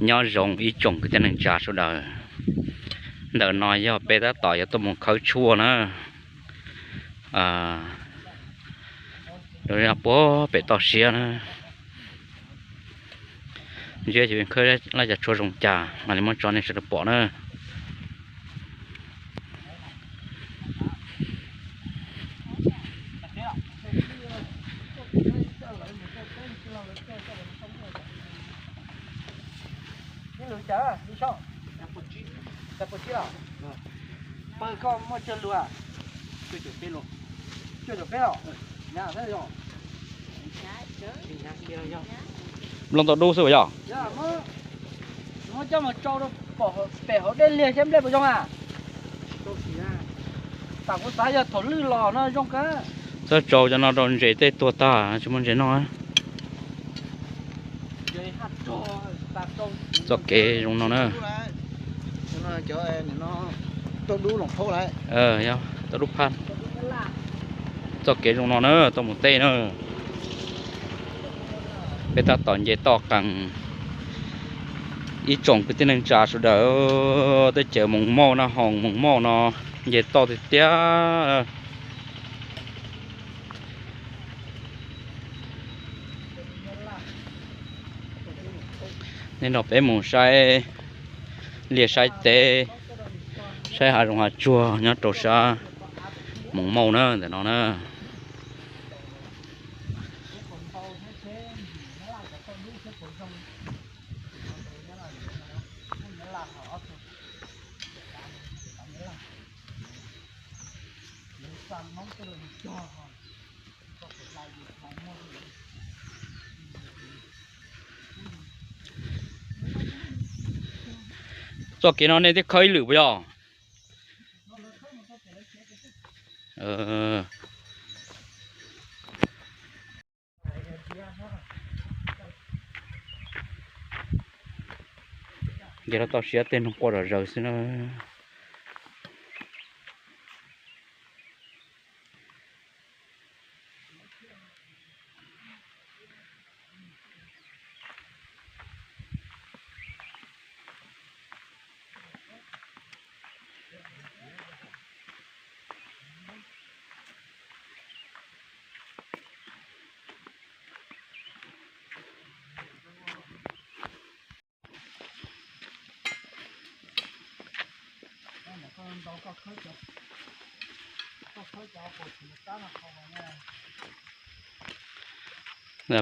Nyob zoo ib tsoom kwv tij neej tsa sawv daws, ntawm no yog peb tab tom yuav tuaj mus khawb tshuaj na. Puag pem toj siab na, ntsia ces khawb laj cov tshuaj zoo cas mam li muab tso nej sawv daws pom na. Nplooj tau dub xwb yog? Pem hauv dej liag thiab nplej puas zoo a? Tam kuv xav yog thaum lwj los no zoo kawg. Txhob tsau cov no rau ntses tej tuag tag tsis muaj ntses noj. Txoj kev zoo no na. Tau dub phaj. Txoj kev zoo no na, tau mus teb na. Peb tab tom nce toj qees, ib tsoom kwv tij neej tsa sawv daws, teb chaws Moos Mauj na, hoos Moos Mauj no nce toj tiag tiag. Nej nrog peb mus saib liaj saib teb, saib hav zoov hav tsuag nyob rau sab Moos Mauj na ntawm no na. Txoj kev no nej twb khawb ib lwm puas yog? Nce rau toj siab tej noog quaj zom zaws xwb na.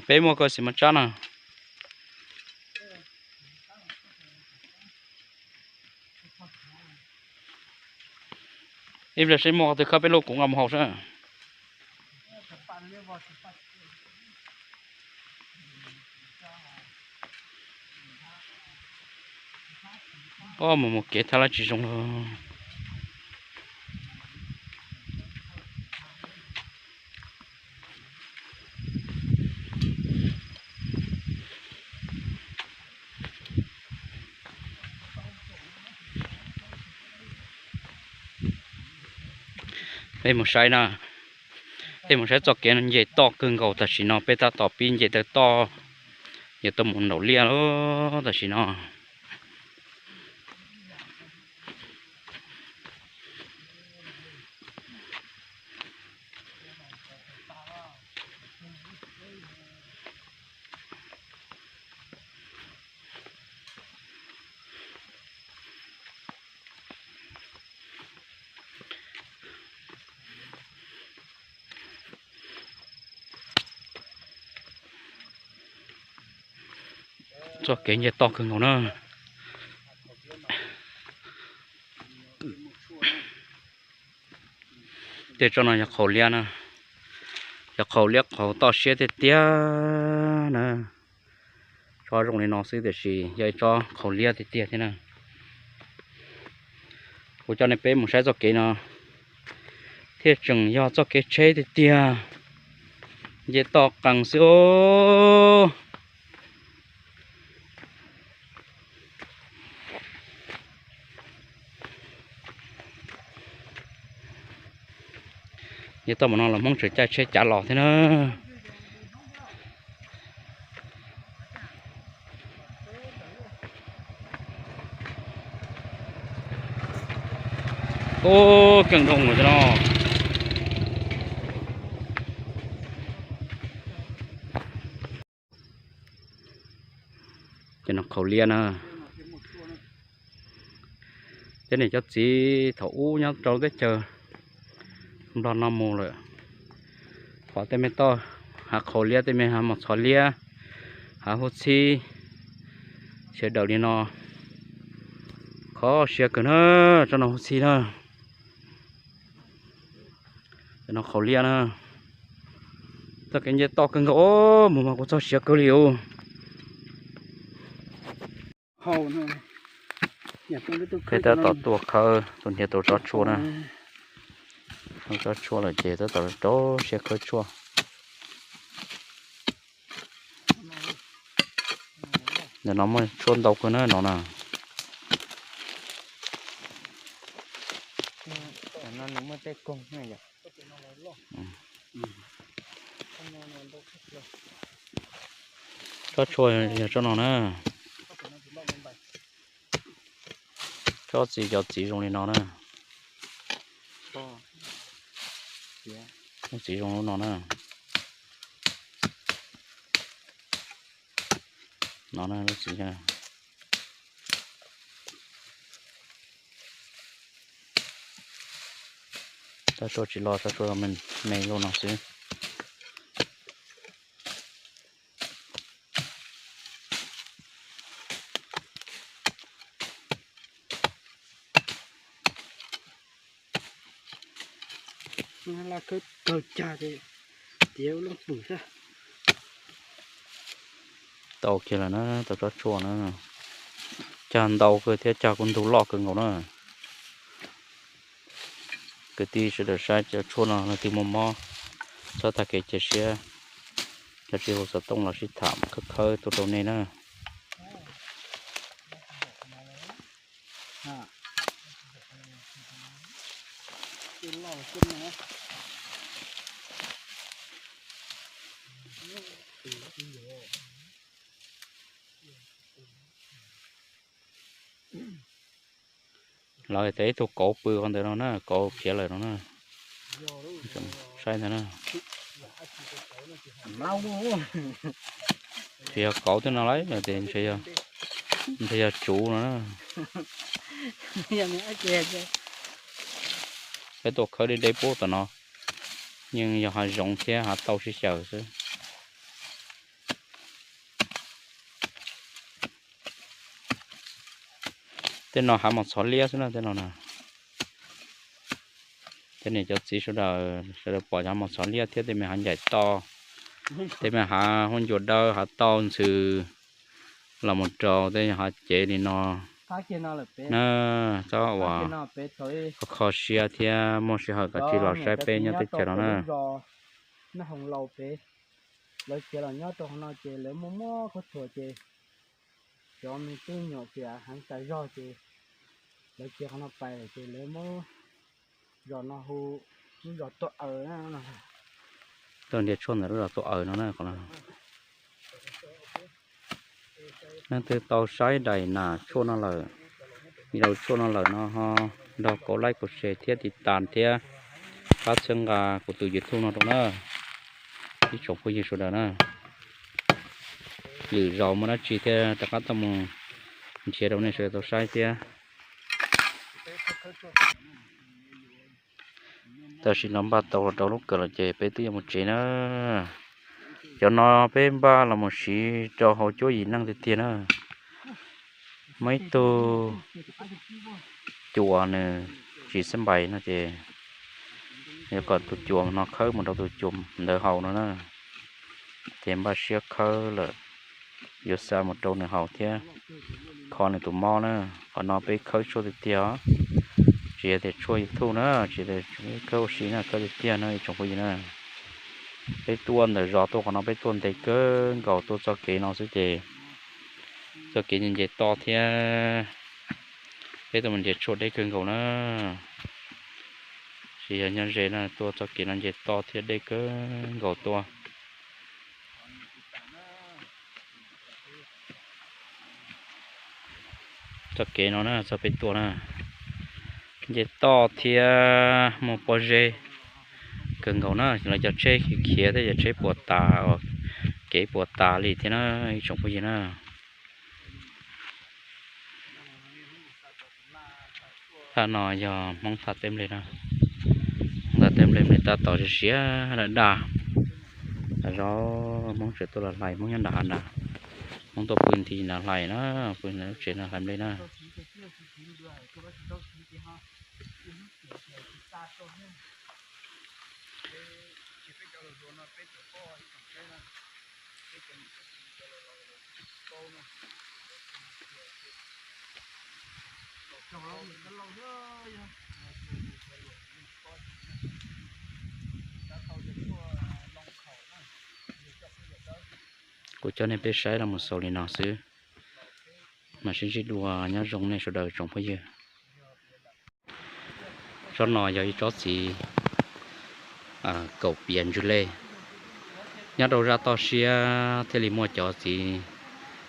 Peb muaj koj xiv maj tsab no. Ib pliag seb muaj qhov twg khawb peb lub kuv nqa mus haus seb. Ob, mus mus kev thaj lab tsis zoo. Peb mus saib na, peb mus saib txoj kev no nce toj kawg nkaus tam sim no, peb tab tom pib nce taw toj, yuav tau mus nraum liaj lawm tam sim no. Txoj kev nce toj kawg nkaus na. Tej tsob no yog qhaus liab na, yog qhaus liab qhaus toj siab tiag tiag na. Tsob zoo li no xwb tiam sis yog ib tsob qhaus liab tiag tiag thiab na. Kuv coj nej peb mus saib txoj kev no thiaj tseem yog txoj kev tsheb tiag tiag, nce toj qees xwb os. Nce toj mus no los Hmoob tseem caij tsheb cav los thiab na. Ub, keej dhau mus cov no. Cov no qhaus liab na. Cov niam cov txiv thaum ub nyob rau teb chaws Nplog no mus lawm, pom tej me toj hav qhaus liab, tej me hav mos txhov liab, hav hub txhib, sawv daws li no. Kho siab kawg na, tsob no hub txhib na. Cov no qhaus liab na. Txoj kev nce toj kawg nkaus, mus mas kuv txog siav kawg li os. Peb tab tom tuaj khawb, tus nrhiav tau tsob tshuaj na. Tsob tshuaj lawm ces tab tom rau siab khawb tshuaj. Ntawm no muaj tshuaj ntau kawg na no na. Tsob tshuaj yog tsob no na. Tsob txiv, cov txiv zoo li no na. Lub txiv zoo lub no na. No na lub txiv. Tsob tshuaj tsis loj, tsob tshuaj me me luaj no xwb. Laj khawb kawg cag ces tiav lub pwm xwb. Tau kiag lawm na, tau tsob tshuaj na. Cag ntau kawg thiab cag kuj ntug loj kawg nkaus na. Kwv tij sawv daws saib cov tshuaj no leej twg muaj mob txhob tag kev cia siab, cov tsis hauv xov tooj los sib tham khawb khawb tuaj rau nej na. Lawv tias ib tug kauv pw qhov ntawd no na, kauv khiav lawm no na. Saib ntag na. Tsis yog kauv twb no lauj, lawv tias ntshe yog tsuv no na. Peb tuaj khawb deb deb puag tom no, yeej yog hav zoov thiab hav tauj sib xyaw xwb. Tej no hav mos txhov liab xwb na tej no na. Tej niam cov txiv sawv daws, sawv daws pom cov hav mos txhov liab thiab tej me hav ncaim to, tej me hav huab ncua dawb, hav tauj ntxhw los mus rau tej hav cev li no na. Txhob ua kho siab thiab muaj sij hawm kav tsij los saib peb nyob teb chaws no na. Lawv khiav los nyob rau qhov no ces lawv muaj muab khaub thuas ces cov me tub nyuam tias heev tas zog ces lawv khiav qhov no pais lawm ces lawv muab zos no hu lub zos Tuam Aws na. Tuaj nrhiav tshuaj ntawm lub zos Tuam Aws no na. Leej twg tau saib daim nam tshuaj no lawm, video tshuaj no lawm no ho nrog kauv like, kauv share thiab tiv tas thiab pab txhawb nqa kuv tus YouTube no rau na. Ib tsoom phooj ywg sawv daws na, lwm zaus muaj dab tsi thiab rov qab tuaj mus nrhiav rau nej sawv daws tau saib thiab. Tam sim no npaj tau los rau lub kawm lawm ces peb twb yuav mus tsev na. Cov no peb npaj los mus siv rau hauv cuab yim neej tiag tiag na. Muaj ib tug cuas nws tsis xab npais no ces yuav kom tus cuas no khawb mus rau tus cuas ntawd haus no na. Ces npaj siab khawb lawm, yuav xa mus rau nws haus thiab kho nws tus mob na. Qhov no peb khawb tshuaj tiag tiag os, tsis yog tias tshuaj YouTube na, tsis yog khawb ua si na, khawb tiag tiag no ib tsoom phooj ywg na. Peb tuaj ntawm zos tuaj qhov no peb tuaj ntev kawg nkaus, tuaj txoj kev no xwb ces txoj kev nce to thiab peb tuaj mus nrhiav tshuaj deb kawg nkaus na. Tsis yog nyob ze na, tuaj txoj kev no nce to thiab deb kawg nkaus tuaj. Txoj kev no na txoj peb tuaj na, Nce toj thiab muaj pob zeb kawg nkaus na, lawv cov tsheb khiav thiab cov tsheb puas tas, kev puas tas li thiab na ib tsoom phooj ywg na. Thaj no yog Hmoob thaj teb nplej na, thaj teb nplej, nplej tab tom siav siav lawm daj. Zov Hmoob tseem tuaj los hlais, Hmoob nyob nram hav nrad, Hmoob tuaj pw nthi nrad hlais na, pw lub tsev no hlais nplej na. Kuv coj nej peb saib los mus xaus li no xwb, mam sib ntsib dua, nyob zoo nej sawv daws tsoom phooj ywg. Tsob no yog ib tsob txiv kaum pias ntswg lej. Nyob rau zaj toj siab thiaj li muaj cov txiv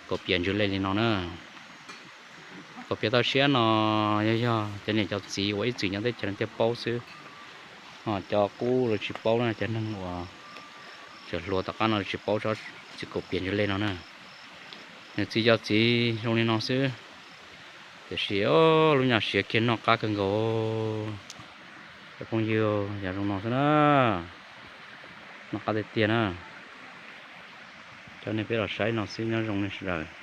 kaum pias ntswg lej li no na. Kaum pias toj siab no yog, yog cov niam cov txiv uas ib txwm nyob teb chaws no thiaj paub xwb. Ho cov qub lawv tsis paub na, cov neeg uas tseem hluas tom qab no tsis paub tsob txiv kaum pias ntswg lej no na. Nws txiv cov txiv zoo li no xwb, tiam sis lub nyuam siav kiag noj qab kawg nkaus. Cov phooj ywg, yog zoo no xwb na, noj qab tiag tiag na. Coj nej peb los saib no xwb, nyob zoo nej sawv daws.